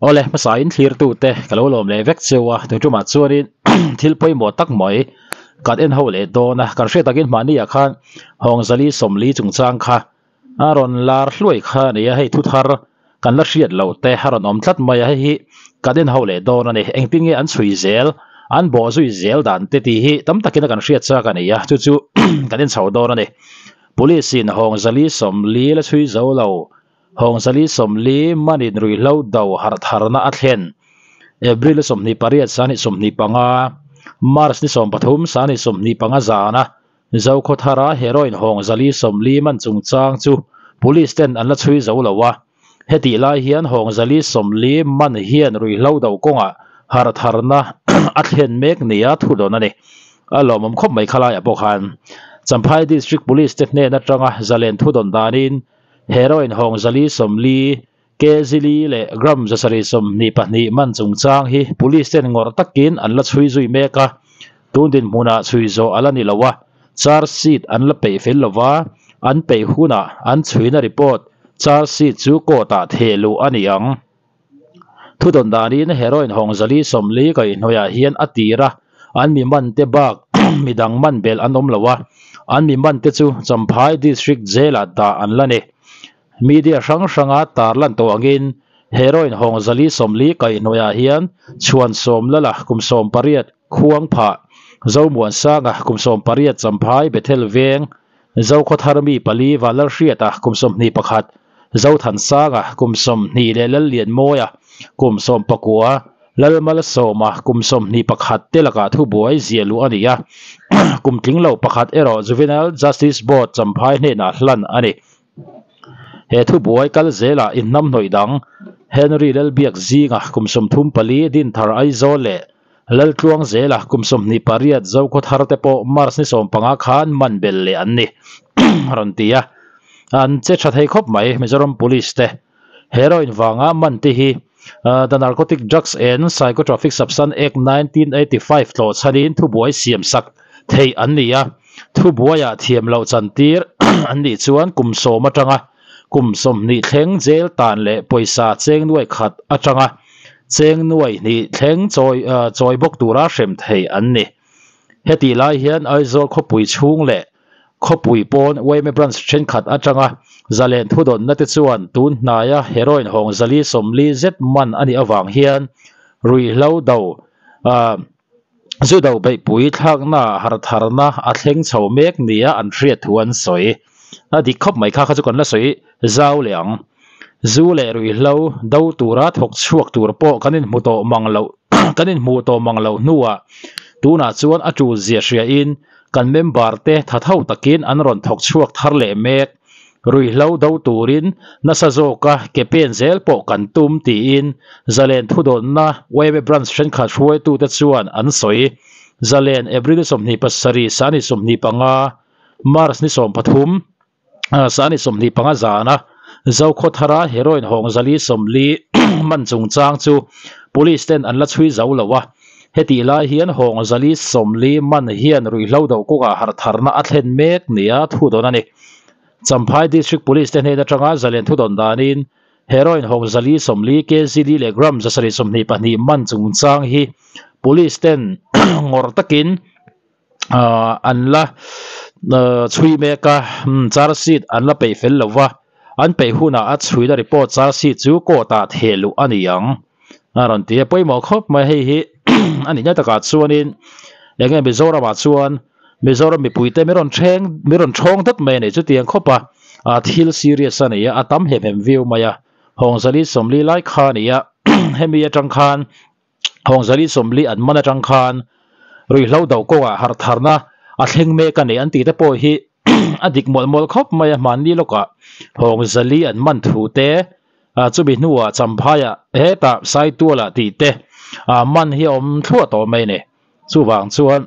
Awle, hmasain thlirtute ka lo lawm leh vek cheu a, tun tumah chuanin thil pawimawh tak mai kan en ho leh dawn a, kan hriat takin mahniah khan Hawngzali Sawmli chungchang kha a rawn lar hluai kha a ni a, hei thuthar kan la hriat loh te a rawn awm tlat mai a, hei hi kan en ho leh dawn a ni, engtin nge an chhui zel, an bawh zui zel dan te tih hi tam takin a kan hriat chak a ni a, chu chu kan en chho dawn a ni. Police in Hawngzali Sawmli la chhui zo lo. Hawngzali 40 manin ruihhlo do harh tharna a thlen. April 28 25, March ni 13 25 zana Zokhawthara heroin Hawngzali 40 man chungchang chu Police ten an la chhui zo lo a. Hetih lai hian Hawngzali 40 man hian ruihhlo do kawngah harh tharna a thlen mek nia thu dawn a ni. A lawmawm khawp mai khalaiah pawh khan Champhai District Police te hnen atanga zalen thu dawn danin Heroin hawng 440, kg leh gram 722 man chungchang hi police ten ngawrh takin an la chhui zui mek a, tun dinhmunah chhui zawh a la ni lo a, charge sheet an la peih fel lo va, an peih hunah an chhuina report charge sheet chu court ah theh luh a ni ang. Thudawn danin heroin hawng 440 kaihhnawihah hian a tir a, an mi man te bak midang man belh an awm lo a, an mi man te chu Champhai District Jail ah dah an la ni. Media hrang hranga tarlan tawh angin heroin hawng 440 kaihhnawihah hian chhuan sawm lala kum 18 khuang phah, Zomuansanga kum 18 Champhai Bethel Veng, Zokhawthar mi pali Vanlalhriata kum 21, Zothansanga kum 20 leh Lallianmawia kum 19, Lalmalsawma kum 21 te lakah thubuai zia luh a ni a, kum tling lo pakhat erawh Juvenile Justice Board Champhai hnenah hlan a ni. He thubuai kal zelah inhnamhnawih dang Henry Lalbiak zinga kum 34 Dinthar Aizawl leh Laltluang zela kum 28 Zokhawthar te pawh March ni 15 khan man bel leh an ni rawn ti a, an che tha thei khawp mai Mizoram Police te. Heroin vanga man te hi The Narcotic Drugs and Psychotropic Substance Act 1985 tlawh chhanin thubuai siam sak theih an ni a, thubuaiah thiam loh chantir an nih chuan kum 10 atanga kum 20 thleng jail tan leh pawisa cheng nuai khat atanga cheng nuai hnih thleng chawi chawi bawk tura hrem thei an ni. Hetih lai hian Aizawl khawpui chhung leh khawpui pawn yma branch thenkhat atanga zalen thudawnna te chuan tun hnaia heroin hawng 440 zet man a nih avang hian ruihhlo do zu do beihpui thlakna harh tharna a thleng chho mek nia an hriat thu an sawi. A dik khawp mai kha kha chu kan la sawi zau leh ang. Zu leh ruihhlo do tura thawk chhuak tur pawh kan inhmu tawh mang loh kan inhmu tawh mang loh hnuah tunah chuan a tul zia hriain kan member te tha tho takin an rawn thawk chhuak thar leh mek. Ruihhlo do turin nasa zawka ke pen zel pawh kan tum tiin Zalen thudawnna yma branch thenkhat hruaitute chuan an sawi. Zalen April 27 sani 25, March ni 13, Sani 25 zana Zokhawthara heroin hawng 440 man chungchang chu police ten an la chhui zo lo a, hetih lai hian hawng 440 man hian ruihhlo do kawngah harh tharna a thlen mek nia thudawn a ni. Champhai District Police te hnen atanga zalen thudawn danin heroin hawng 440 kg leh gram 722 man chungchang hi police ten ngawrh takin an la chhui mek a, charge sheet an la peih fel lo va, an peih hunah a chhuina report charge sheet chu court ah theh luh a ni ang a rawn ti a, pawimawh khawp mai hei hi a nihna takah chuanin eng nge Mizoramah chuan Mizoram mipuite mi rawn thleng mi rawn thawng dat mai a ni chutiang khawp a thil serious a ni a, a tam hem hem viau mai a, hawng 440 lai kha a ni a, hemi atang khan Hawng 440 an man atang khan ruihhlo do kawngah harh tharna a thleng mek a ni an tih te pawh hi a dik mawlh mawlh khawp mai a, hmanni lawkah hawng 400 an man thu te chumi hnuah Champhaiah hetah Saitualah tih te man hi a awm thluah tawh mai a ni. Chuvang chuan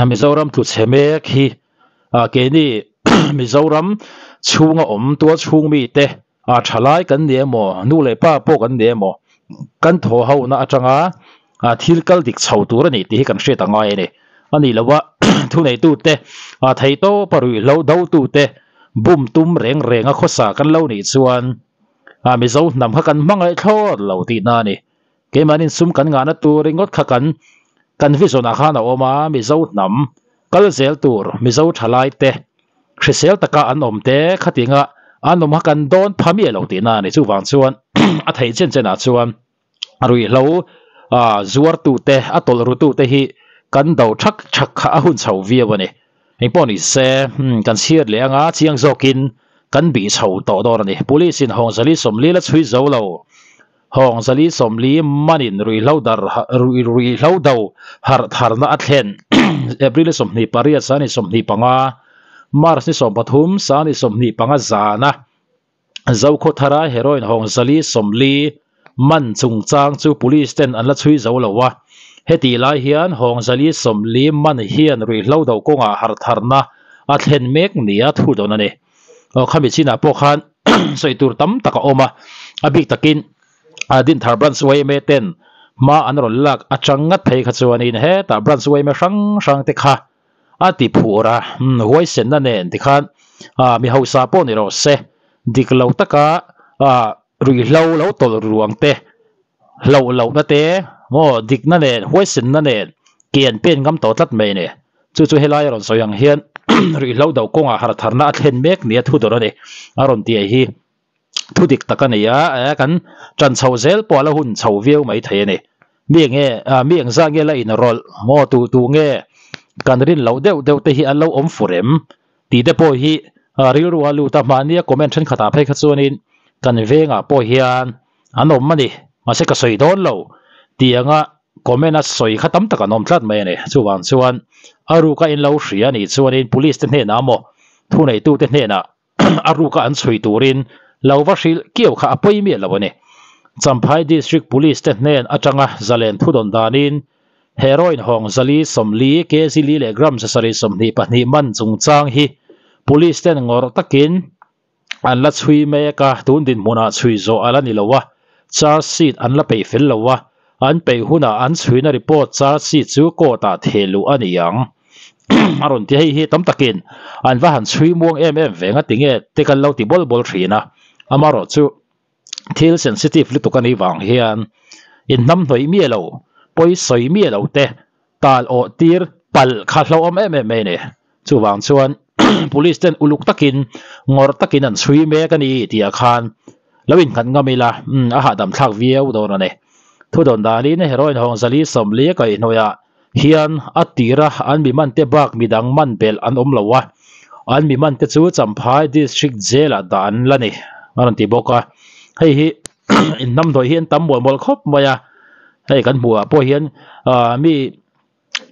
Mizoram tluchhe mek hi keini Mizoram chhunga awm tual chhung mite A thalai kan ni emaw, nu leh pa pawh kan ni emaw, kan thaw hona atanga thil kal dik chho tur a ni tih hi kan hriat a ngai a ni. A nih loha thuneitute, theihtawpa ruihhlo dotute bum tum reng renga khawsa kan lo nih chuan A Mizo hnam kha kan hmangaih thlawt lo tihna a ni. Keimahni sum kan ngahna tur ringawt kha kan kan vision ah khan a awm a, Mizo hnam kal zel tur Mizo thalai te hrisel taka an awm te khatinga an awm kha kan dawn pha miah lo tihna a ni. Chuvang chuan a theih chen chen ah chuan ruihhlo zuar tute a tawlh ru tute hi kan do thak thak kha a hun chho viau a ni. Engpawh ni se kan chhiat leh anga chiang zawkin kan bih chho tawh dawn a ni. Police in Hawngzali 40 la chhui zo lo. Hawngzali 40 manin ruihhlo dar ruihhlo do harh tharna a thlen. April 28 sani 25, March ni 13 sani 25 zana Zokhawthara heroin Hawngzali 40 man chungchang chu police ten an la chhui zo lo a. Heti lai hian Hawngzali 40 man hian ruihhlo do kawngah harh tharna a thlen mek nia thu dawn a ni. Aw khami chinah pawh khan sawi tur tam tak a awm a, a bik takin Dinthar Branch yma ten hma an rawn lak atang ngat phei kha chuanin hetah Branch yma hrang hrang te kha a ti phur a, huaisenna nen tikhan mi hausa pawh ni rawh se, dik lo taka ruihhlo lo tawlh ruang te, hlauh lohna te maw dikna nen huaisenna nen ke an pen ngam tawh tlat mai a ni. Chu chu helai a rawn sawi ang hian ruihhlo do kawngah harh tharna a thlen mek nia thu dawrh a ni. A rawn ti hi thu dik tak a ni a, kan tan chho zel pawh a la hun chho viau mai thei a ni. Mi eng nge mi eng zah nge la inrawlh maw tu tu nge kan rin loh deuh deuh te hi an lo awm fur em tih te pawh hi rilru a lut a, mahnia comment thenkhatah phei kha chuanin kan vengah pawh hian an awm a ni, mahse ka sawi dawn lo tih anga comment a sawi kha tam tak an awm tlat mai a ni. Chuvang chuan a ruka in lo hria a nih chuanin police te hnenah emaw thuneitute hnenah a ruka an chhui turin lo va hrilh kiau kha a pawi miah lo a ni. Champhai District Police te hnen atanga zalen thudawn danin heroin hawng 440 kg li leh gram 722 man chungchang hi Police ten ngawrh takin an la chhui mek a, tun dinhmunah chhui zawh a la ni lo a, charge sheet an la peih fel lo a, an peih hunah an chhuina report charge sheet chu court ah theh luh a ni ang. A rawn ti hei hi tam takin an va han chhui muang em em ve nga tinge te kan lo ti bawl bawl thin a, amaherawh chu thil sensitive lutuk a nih vang hian inhnamhnawih miah lo, pawi sawi miah lo te tal awh tir palh kha hlauhawm em em mai a ni. Chuvang chuan police ten uluk takin ngawrh takin an chhui mek a ni tih ah khan lo innghat ngam ila a hahdam thlak viau dawn a ni. Thudawn danin heroin hawng 440 a kaihhnawih ah hian a tira an mi man te bak midang man belh an awm lo a, an mi man te chu Champhai District Jail ah dah an la ni a rawn ti bawk a. Hei hi inhnamhnawih hi an tam mual mual khawp mai a, hei kan hmuh ah pawh hian mi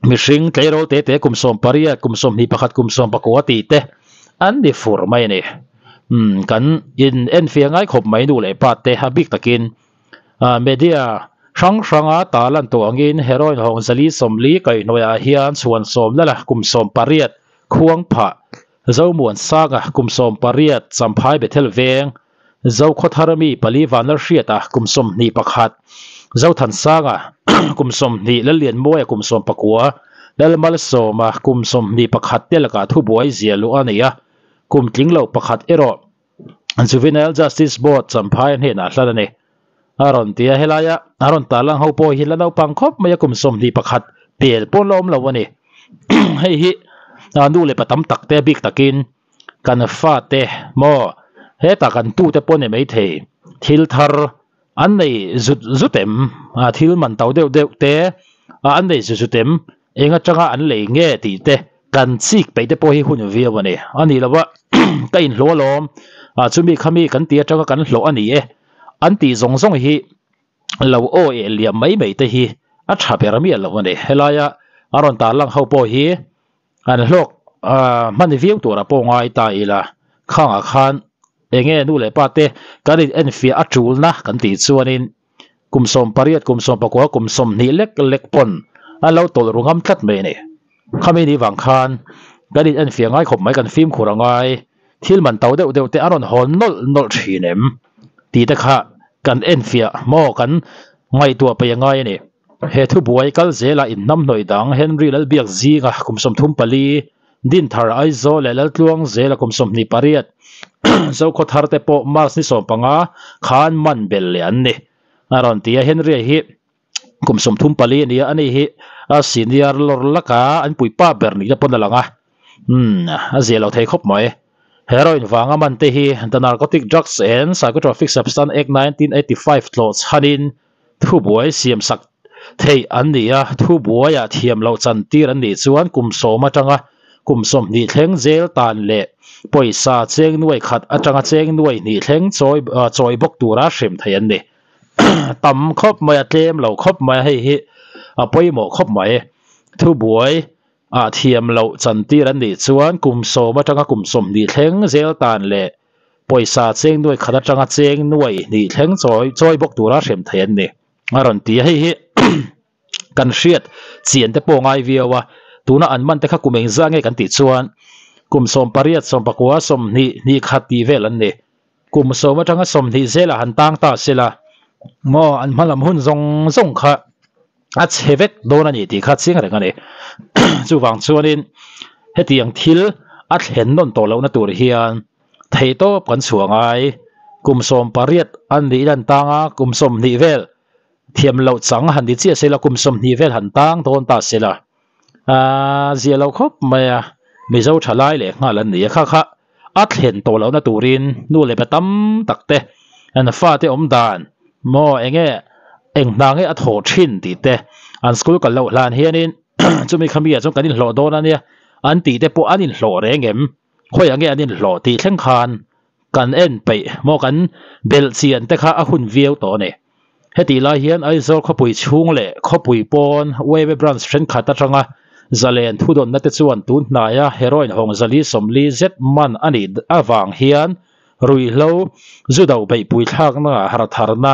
mihring tleirawl te te kum 18, kum 21, kum 19 tih te an ni fur mai a ni. Umm kan in enfiah ngai khawp mai nu leh pa te a bik takin media hrang hranga ta lan tawh angin heroin hawng 440 kaihhnawih ah hian chhuan sawm lala kum 18 khuang phah Zomuan Sanga kum 18 Champhai Bethel Veng Zokhawthar mi pali Vanlalhriata kum 21, Zothansanga kum 20 Lallianmawia kum 19, Lalmalsawma kum 21 te lakah thubuai zia luh a nei a, kum tling lo pakhat erawh Juvenile Justice Board Champhai hnenah hlan a ni. A rawn ti a, helaia a rawn tarlang ho pawh hi la naupang khawp mai a, kum 21 pel pawh la awm lo a ni. Hei hi nu leh pa tam tak te bik takin kan fate maw hetah kan tute pawh ni maithei thil thar an nei zut zut em a thil man to deuh deuh te an nei zut zut em eng atanga an lei nge tih te kan chik peih te pawh hi hun viau a ni a nih lova ka inhlawh alawm a chumi khami kan tih atanga kan hlawh a ni e an tih zawng zawng hi lo aw eh liam mai mai te hi a tha ber miah lo a ni helaia a rawn tarlang ho pawh hi An hlawk hman viau turah pawh ngai ta ila, khangah khan enge nu leh pa te kan in enfiah a tulna kan tih chuanin kum 18, kum 19, kum 20 lek lek pawn an lo tawlh ru ngam tlat mai a ni. Khami ni vang khan kan in enfiah ngai khawp mai, kan fimkhur a ngai, thil man to deuh deuh te a rawn hawn nawlh nawlh thin em tih te kha kan enfiah maw kan ngaihtuah peih a ngai a ni. He thubuai kal zela inhnamhnawih dang Henry Lalbiak zinga kum 34, Dinthar Aizawl leh Laltluang zela kum 28. Zokhawthar te pawh March ni 15 khan man belh leh an ni. A rawn ti a, Henry-a hi kum 34 a ni a, ani hi a senior lawr laka an puipa ber nihna pawn a lang a, umm a zia lo thei khawp mai. Heroin vanga man te hi The Narcotic Drugs and Psychotropic Substance Act 1985 tlawh chhanin thubuai siamsak theih an ni a, thubuaiah thiam loh chantir an nih chuan kum sawm atanga kum 20 thleng jail tan leh pawisa cheng nuai khat atanga cheng nuai hnih thleng chawi chawi bawk tura hrem theih an ni. Tam khawp mai a, tlem lo khawp mai a, hei hi a pawimawh khawp mai. Thubuai ah thiam loh chantir an nih chuan kum sawm atanga kum 20 thleng jail tan leh pawisa cheng nuai khat atanga cheng nuai hnih thleng chawi chawi bawk tura hrem theih an ni. A rawn ti a, hei hi kan hriat chian te pawh ngai viau a, tuna an man te kha kum engzah nge kan tih chuan kum 18, 19, 20, hnih khat tih vel an ni. Kum sawm atanga 20 zelah han tang ta sela maw an hma lam hun zawng zawng kha a chhe vek dawn a ni tih kha chiang reng a ni. Chuvang chuanin hetiang thil a thlen nawn tawh lohna tur hian theihtawp kan chhuah ngai. Kum 18 an nih lan tang a, kum 20 vel thiam loh chang han ni chiah sela, kum 20 vel han tang dawn ta sela a zia lo khawp mai a, Mizo thalai leh nghal an ni a, kha kha a thlen tawh lohna turin nu leh pa tam tak te an fate awm dan maw enge eng hna nge a thawh thin tih te an school kal loh hlan hianin chumi khami ah chuan kan inhlawh dawn a nia an tih te pawh an inhlawh reng em khawiah nge an inhlawh tih thleng khan kan en peih maw kan belh chian te kha a hun viau tawh a ni. Hetih lai hian Aizawl khawpui chhung leh khawpui pawn Wave Branch thenkhat atanga zalen thudawnna te chuan tun hnaia heroin hawng zali 40 zet man a nih avang hian ruihhlo zu do beihpui thlakna ah hartharna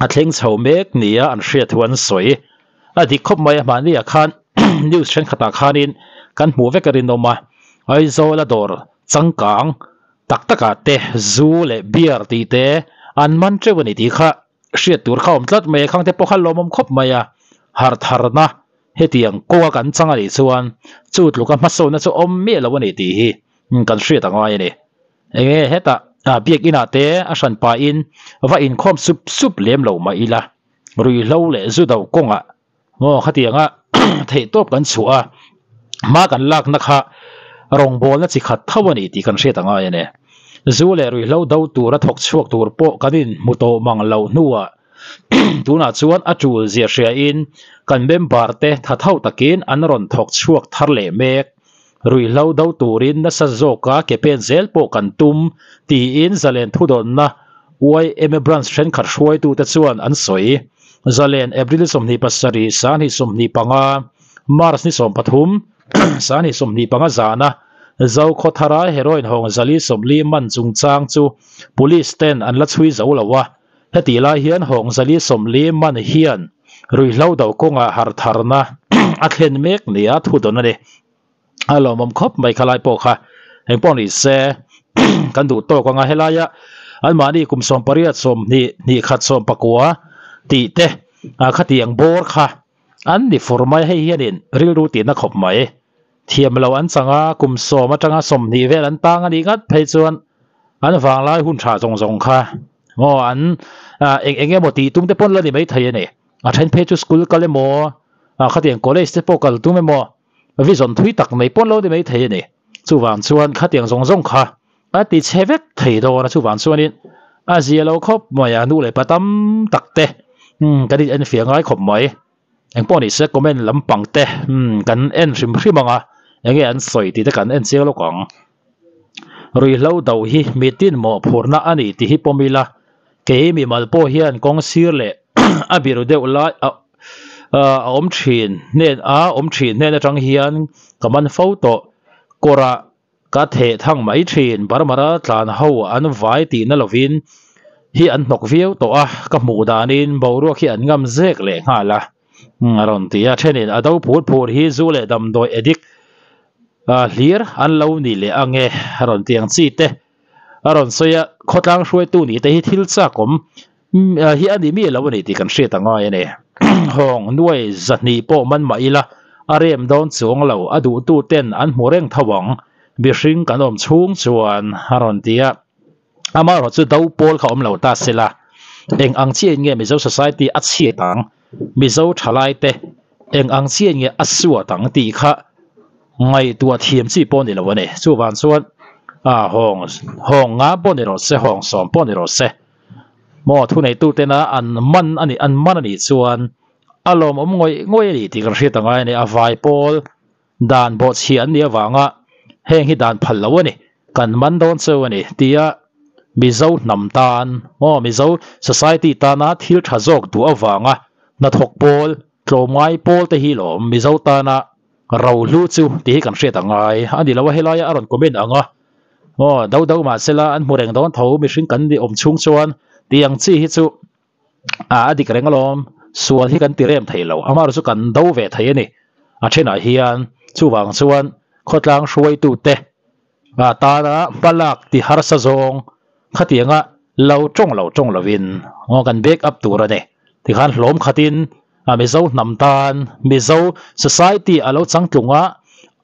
a thleng chho mek nia an hriat thu an sawi. A dik khawp mai a, mahni ah khan news thenkhatah khanin kan hmuh vek a rinawm a, Aizawl a dawr changkang tak takah te zu leh beer tih te an man teuh a ni tih kha hriat tur kha awm tlat mai a, khangte pawh kha lawmawm khawp mai a, hartharna hetiang kawnga kan chang a nih chuan chu tluka hmasawnna chu awm miah lo a ni tih hi kan hriat a ngai a ni. Enge hetah biak inah te a hran pahin va inkhawm sup sup lem lo mah ila ruihhlo leh zu do kawngah Maw khatianga theihtawp kan chhuah a, hma kan lakna kha rawngbawlna chi khat tho a ni tih kan hriat a ngai a ni. Zu leh ruihhlo do tura thawk chhuak tur pawh kan inhmu tawh mang loh hnuah tunah chuan a tul zia hriain kan member te tha tho takin an rawn thawk chhuak thar leh mek. Ruihhlo do turin nasa zawka ke pen zel pawh kan tum tiin Zalen thudawnna YMA Branch thenkhat hruaitute chuan an sawi. Zalen April 27, 2025, March ni 13, 2025 zana Zokhawthara heroin hawng 440 man chungchang chu Police ten an la chhui zo lo a, hetih lai hian hawng 440 man hian ruihhlo do kawngah hartharna a thlen mek nia thudawn a ni. A lawmawm khawp mai khalai pawh kha engpawh ni se kan duh tawk anga helaia anmahni kum 18 20 hnih khat 19 tih te khatiang bawr kha an ni fur mai hei hianin rilru tihna khawp mai thiam lo an changa kum 10 atanga 20 vel an tang a nih ngat phei chuan an vanglai hun tha zawng zawng kha maw an eng eng emaw tih tum te pawn la ni mai thei a ni a then phei chu school kal emaw khatiang college te pawh kal tum emaw Vision thui tak mai pawn lo ni mai thei a ni. Chuvang chuan khatiang zawng zawng kha a ti chhe vek thei dawn a, chuvang chuanin a zia lo khawp mai a, nu leh pa tam tak te kan in en fiah ngai khawp mai. Engpawh ni se comment lampang te kan en hrim hrim ang a, enge an sawi tih te kan en chiang lawk ang. Ruihhlo do hi mitin mawhphurhna a ni tih hi pawm ila, kei mimal pawh hian kawng sir leh a biru deuh lai a awm thin hnen a awm thin hnen atang hian ka man fo tawh. Kawrah ka theh thang mai thin, Burma-ra tlan ho an vai tihna lovin hi an hnawk viau tawh a, ka hmuh danin boruak hi an ngam zek leh nghal a, a rawn ti a. Thenin a do phur phur hi zu leh damdawi addict hlir an lo ni leh ang e, a rawn ti ang chi te a rawn sawi a, khawtlang hruaitu nih te hi thil chak awm hi a ni miah lo a ni tih kan hriat a ngai a ni. Hawng nuai zahnih pawh man mah ila a rem dawn chuang lo, a duhtu ten an hmu reng tho ang. Mihring kan awm chhung chuan a rawn ti a. Amaherawh chu do pawl kha awm lo ta se la, eng ang chiahin nge Mizo society a chhiat ang, Mizo thalaite eng ang chiahin nge a suat ang tih kha ngaihtuah thiam chi pawh a ni lo a ni. Chuvang chuan hawng hawng nga pawh ni rawh se, hawng sawm pawh ni rawh se, maw thuneitutena an man a nih an man a nih chuan a lawmawm ngawih ngawih a ni tih kan hriat angai a ni. A vai pawl Dan bawhchhiah an nih avanga heng hi dan phal lo a ni, kan man dawn cheu a ni tia Mizo hnam tan aw Mizo society tana thil tha zawk duh avanga hnathawk pawl, tlawmngai pawl te hi lawm Mizo tana rohlu chu tih hi kan hriat a ngai a ni lo a, helaia a rawn comment ang a aw do do mahsela an hmu reng dawn tho mihring kan ni awm chhung chuan tih ang chi hi chu A dik reng alawm, sual hi kan ti rem thei lo, amaherawhchu chu kan do ve thei a ni. A thenah hian chuvang chuan khawtlang hruaitute tana hmalak ti harsa zawng khatianga lo tawng lo tawng lovin aw kan back up tur a ni. Tikhan hlawm khatin Mizo hnam tan Mizo society a lo changtlung a,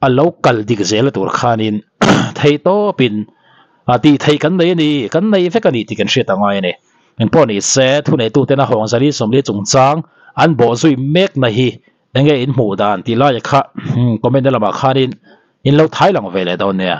a lo kal dik zel a tur khanin theihtawpin A tih theih kan nei a ni, kan nei vek a ni tih kan hriat a ngai a ni. Engpawh ni se, thuneituten a hawng zali sawmli chungchang an bawh zui mekna hi enge in hmuh dan tih laia kha comment na lamah khanin in lo thai lang ve leh dawn nia.